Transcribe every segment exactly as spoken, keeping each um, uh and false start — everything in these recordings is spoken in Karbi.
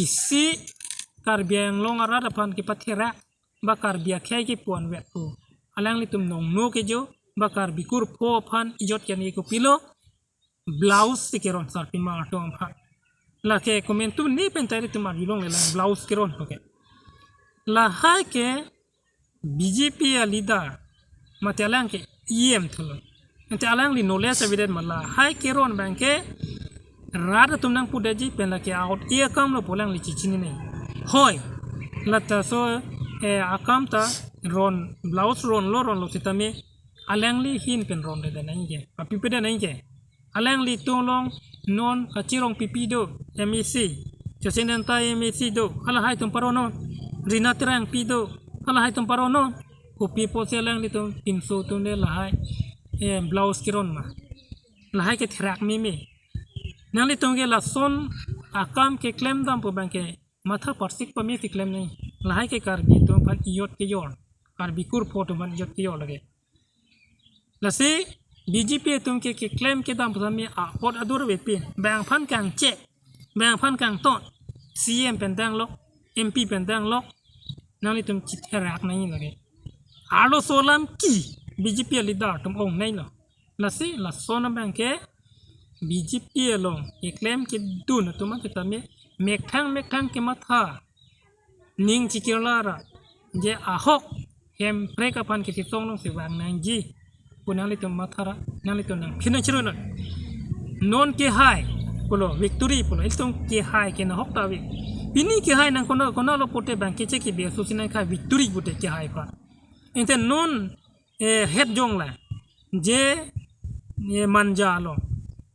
isi Karbi Anglong arat aphan kepatherak ba Karbi akhei kepu-an vet pu. Alanglitum nongno kejo ba Karbi kurpho aphan ijot keni kopilo, blouse si keron sarpimar atum aphan. Lake komantu ne pen ta ilitum arjulongle lang blouse keron pu ke. Lahai ke B J P a leader mate alang ke E M thulo. Ante alangli knowledge avedet ma lahai keron abang ke rat atum nangpudetji pen lake a-ot akam lo pu alangli chechinine. Hoi, lata so, eh, akam ta ron, blouse ronlo ronlo sitame alangli ahin pen rondedet nangji ke, papipedet nangji ke. Alanglitum along non Kachirong P P do, M A C, Jacinta M A C do, halahai atum paronon, Rina Terangpi do, halahai atum paronon. Kopi apotsi alanglitum pinso atum le lahai, eh, blouse keron ma? Lahai ke therak meme. Nanglitum ke lason akam keklem dam pu abang ke matha parsik pame si klem nangji. Lahai ke Karbi atum aphan ijot kejor, Karbi kurpho atum aphan ijot kejor lake. Lasi B J P atum ke keklem kedam pu tame a-ot adur avepin. Bang aphan kangchek, bang aphan kangton, C M pen danglok, M P pen danglok, nanglitum chitherak nangji lake. Arloso alam ke B J P a leader atum ong nanglo. Lasi lason abang ke B J P along keklem kedun atum an sitame methang methang kematha, ning chikirla ra, je ahok Hemprek aphan kechisong alongsi vang nangji pu nanglitum mathara, nanglitum nangphin nangchirunon. Non kehai pulo, victory pulo, ilitum kehai ke nahok ta ave. Pini kehai nang konat konat lo pute abang ke chekibe aso si nangkehai victory pute kehai aphan. Ante non, eh, het jongla je, eh, Manja along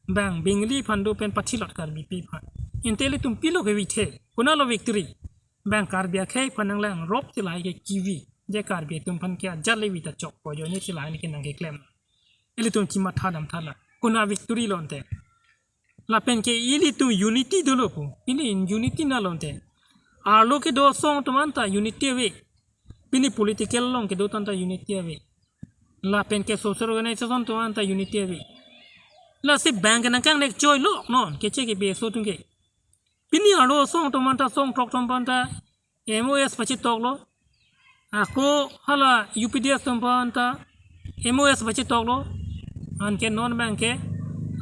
abang Bengali aphan do pen pathilot Karbipi aphan. Ante ilitum pilo kevithe, konat lo victory? Abang Karbi akhei aphan nanglang rop si lahai ke kivi, je Karbi atum aphan ke ajat le vita chokpo ajoine si lahai ke nangkeklem. Ilitum chimatha dam thala, konat victory lo ante? Lapen ke ilitum unity dolo pu, ili unity na lo ante? Arlo kedo asong atum anta unity ave. Pini political along kedo atum anta unity ave. Lapen ke social organization atum anta unity ave. Lasi abang ke nangkangnek choi lo non, keche kebe aso atum ke. Pini arlo asong atum anta, song throk atum anta M O S pachitoklo. Ako hala U P D F atum anta M O S pachitoklo. Anke non abang ke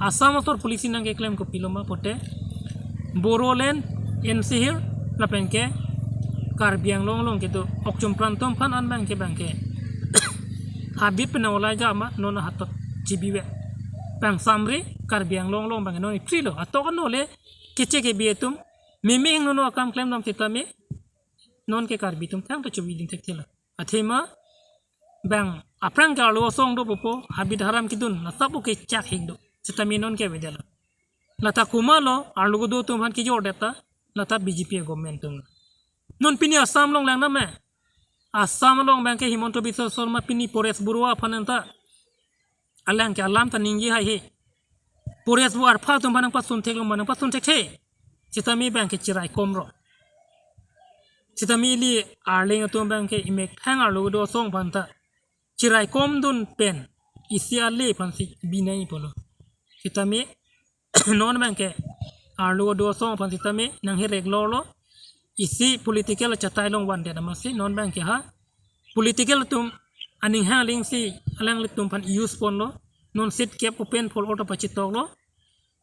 Assam asor policy nangkeklem kopilo ma pute, Bodoland, N C Hill, lapen ke Karbi Anglong along kedo Okchom Prang atum aphan an abang ke abang ke habit pen nang olai ja ma non hatot chibi ave. Abang samri Karbi Anglong along abang non ipri lo. Atok ano le keche kebe atum meme hingno no akam klem dam sitame non ke Karbi atum thang ta chubi ding thekthela. Athema abang aphrang ke arlo asong do popo, habit haram kedun, na sabo ke chak hing do. Sitame non ke avedetlo. Lata komatlo arlo kedo atum aphan kejor det ta, lata B J P government atum. Non pini Assam along lang name. Assam along abang ke Himanta Biswa Sarma pini Paresh Baruah aphan anta alang ke alam ta ningje hai he. Paresh Baruah arpha atum aphan nangpasun theklo ma, nangpasun thekthe. Sitame abang ke chiraikom ro. Sitame ili arleng atum abang ke imek thang arlo kedo asong aphan ta chiraikom dun pen isi ale aphan si binai pulo. Sitame non abang ke arlo kedo asong aphan sitame nangherek lorlo. Isi political achatai along vandet amatsi non abang ke ha political atum aning hang aling si alanglitum aphan use ponlo. Non seat kep open poll ota pachitoklo.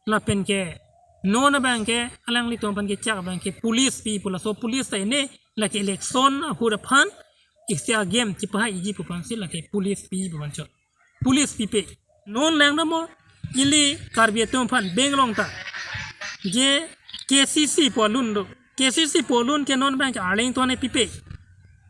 Lapen ke non abang ke alanglitum aphan kechak abang ke police pi pu, laso police ta ene lake election ahut aphan isi agame chipahai iji pu aphan si lake police pi pu aphan chot. Police pipe. Non lang namo, ili Karbi atum aphan beng long ta je K C C pu alun do. K C C pu alun ke non abang ke arleng atum aphan pipe.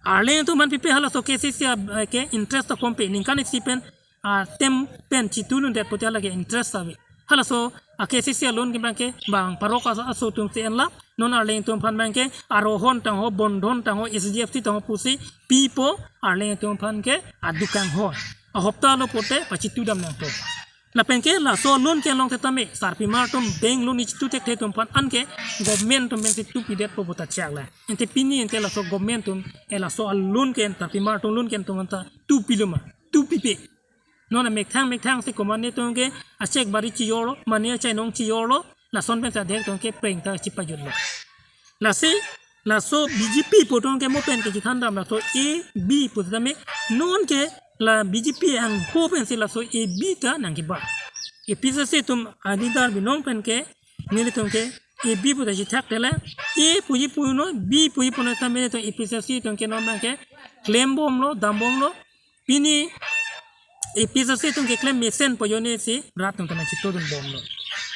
Arleng atum aphan pipe, halaso K C C a, ke interest ta kompe, ningkan isi pen atem pen chitulun det pute hala ke interest ave. Halaso a K C C alun ke abang ke bang parok aso, aso atum si enla, non arleng atum aphan abang ke Arohan tangho, Bandhan tangho, H D F C tangho pusi pipo, arleng atum aphan ke adukang ho. Ahopta lo pute pachitu dam nangpo. Lapen ke laso alun ke along sitame sarpimar atum beng lun ichitu thekthe atum aphan anke government atum pen si tupi detpo puta chak la. Ante pini ante laso government atum, eh, laso alun ke sarpimar atum alun ke atum anta tupilo ma, tupipe. Non amekthang mekthang si komatne atum ke achek bari chijorlo, mane achainong chijorlo, lason pen si adhek atum ke preng ta chipajutlo. Lasi, laso B J P pu atum ke mo pen kechethan dam laso A B pu tame non ke la B J P angho pensi laso A B ta nangkebar. A P H L C atum a-leader binong pen ke nelitum ke A B pu ta chethak tele, A puji puno, B puji puno tame to A P H L C atum ke non abang ke klembomlo, dambomlo, pini A P H L C atum keklem mesen pu ajoine si rat atum ta nangchitodunbomlo.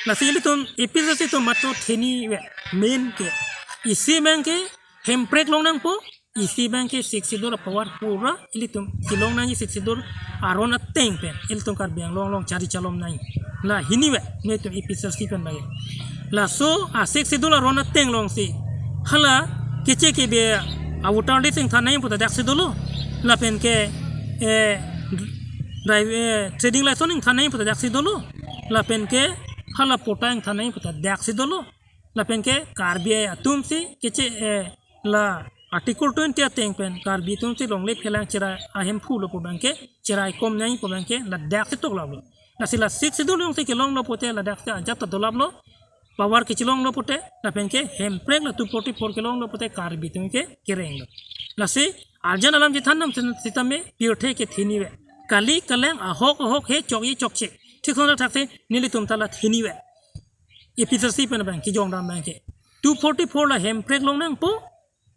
Lasi ilitum A P H L C atum matro theni ve main ke. Isi abang ke hemprek long nangpo, isi abang ke Sixth Schedule power pura ilitum kelong nangji, Sixth Schedule aron ateng pen ilitum Karbi Anglong along chari chalom nang. La hini ve nelitum A P H L C pen lake. Laso a-Sixth Schedule aron ateng alongsi hala keche kebe a-voter list ingthan nangji pu ta daksi dolo. Lapen ke, eh, drive, eh, trading license ingthan nangji pu ta daksi dolo. Lapen ke hala patta ingthan nangji pu ta daksi dolo. Lapen ke Karbi atum si keche, eh, la Article twenty ateng pen Karbi atum si longle phelang cherai ahemphu lo pu abang ke, cherai kom nangji pu abang ke ladak si toklaplo. Lasi la Sixth Schedule alongsi kelonglo pute ladak si ajat ta dolaplo. Power kechelonglo pute, lapen ke hemprek la two forty-four kelonglo pute Karbi atum ke kerenglo. Lasi arjan alam chethan dam sen-, sitame pirthe ke theni ve. Kali kaleng ahok ahok he chokji chokche. Thik thon thak si nelitum ta la theni ve. A P H L C pen abang kejong dam abang ke two forty-four la hemprek long nangpo,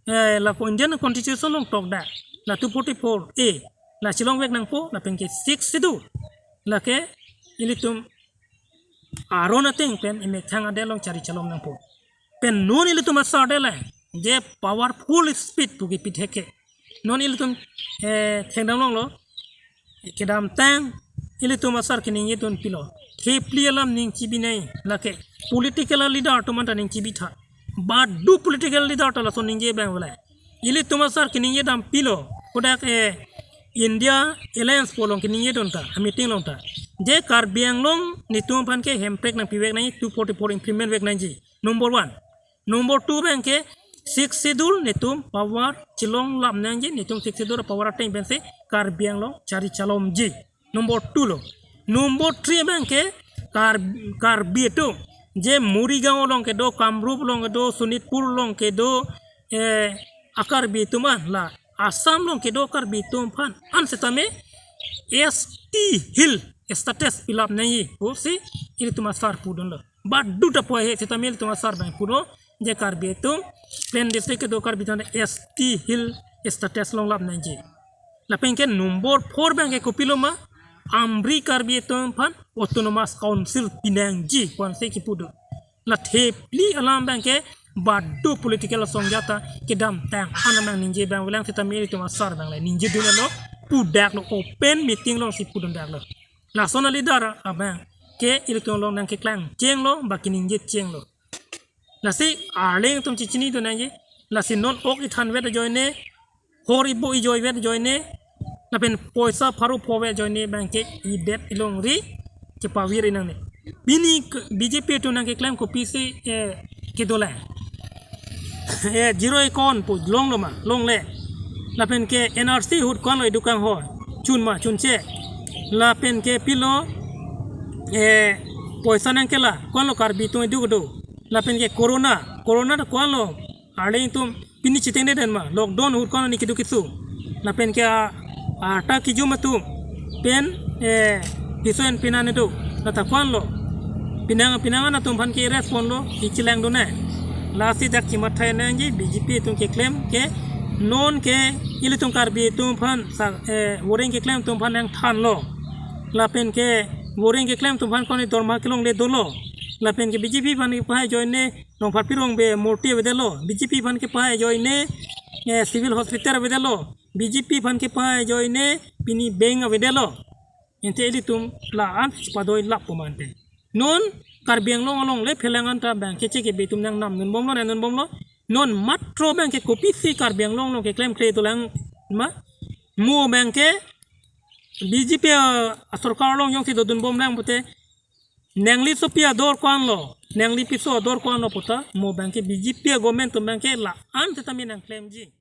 eh, la ko Indian Constitution along tokdak, la two forty-four A la chelongvek nangpo, lapen ke Sixth Schedule lake ilitum aron ateng pen emethang adet along chari chalom nangpo. Pen non ilitum asar adet le je powerful speech pu kepithek ke. Non ilitum, eh, thengdam longlo, kedamtang ilitum asar keningjedun pilo. Thephli alam ning chibinai lake political leader atum anta ning chibitha. Badu political leader ta laso ningje abang vele. Ilitum asar keningjedam pilo. Kodak, eh, India Alliance pu along keningjedun ta, a-meeting along ta. Je Karbi Anglong netum aphan ke hemprek nangpivek nangji, two forty-four implement vek nangji. Number one. Number two abang ke Sixth Schedule netum power chelonglap nangji, netum Sixth Schedule power ateng pensi Karbi Anglong chari chalomji. Number two lo. Number three abang ke Kar-, Karbi atum je Morigaon along kedo, Kamrup along kedo, Sonitpur along kedo, eh, a-Karbi atum an la Assam along kedo Karbi atum aphan an sitame S T Hill status pilap nangji pusi ilitum asar pudunlo. Badu ta pu he sitame ilitum asar abang puno je Karbi atum, Plain District kedo Karbi atum S T Hill status longlap nangji. Lapen ke number four abang ke kopilo ma, Amri Karbi atum aphan Autonomous Council pinangji pu ansi kipudo. La thephli alam abang ke badu political asong jata kedamtang an abang ningje abang velang sitame ilitum asar abang le ningjedunlo, pudaklo, open meeting alongsi pudundaklo. Lason a-leader abang ke ilitum along nangkeklang chenglo, ba keningje chenglo. Lasi arleng atum chechinidun nangji. Lasi non ok ithan vet ajoine, hor ibo ijoi vet ajoine, lapen poisa pharo pho vet ajoine abang ke idet ilongri kepavir inang ne. Pini k-, B J P atum nangkeklem kopisi, eh, kedolang. Eh, zero account pu longlo ma, longle. Lapen ke N R C ahut ko-anlo idu kanghoi, chun ma, chunche. Lapen ke pilo, eh, poisa nangkela, ko-anlo Karbi atum idu kedo. Lapen ke corona, corona ta ko-anlo, arleng atum pini chitengdeden ma, lockdown ahut ko-an ni kedo keso. Lapen ke a, arta kejum atum pen, eh, piso en pinan do. Lata ko-anlo, pinang pinang an atum aphan ke respond lo, kechelangdun ne. Lasi dak chimatha nangji B J P atum keklem ke, non ke ilitum Karbi atum aphan sa, eh, voring keklem atum aphan nangthanlo. Lapen ke voring keklem atum aphan ko-an dorma kelongle dolo. Lapen ke B J P aphan kepahai ajoine Rongpharpi Rongbe murti avedetlo, B J P aphan kepahai ajoine, eh, civil hospital avedetlo, B J P aphan kepahai ajoine pini bank avedetlo. Ante ilitum la-an chipadoi lap pu mante. Non Karbi Anglong alongle phelang anta abang keche kebe atum nangnamdunbomlo, nangdunbomlo. Non matro abang ke kopisi Karbi Anglong along keklemkle dolang ma, mo abang ke B J P a, asorkar along jongsi dodunbomlang pute, nangli sopi ador ko-anlo, nangli piso ador ko-anlo puta, mo abang ke B J P a-government atum abang ke la-an sitame nangklemji.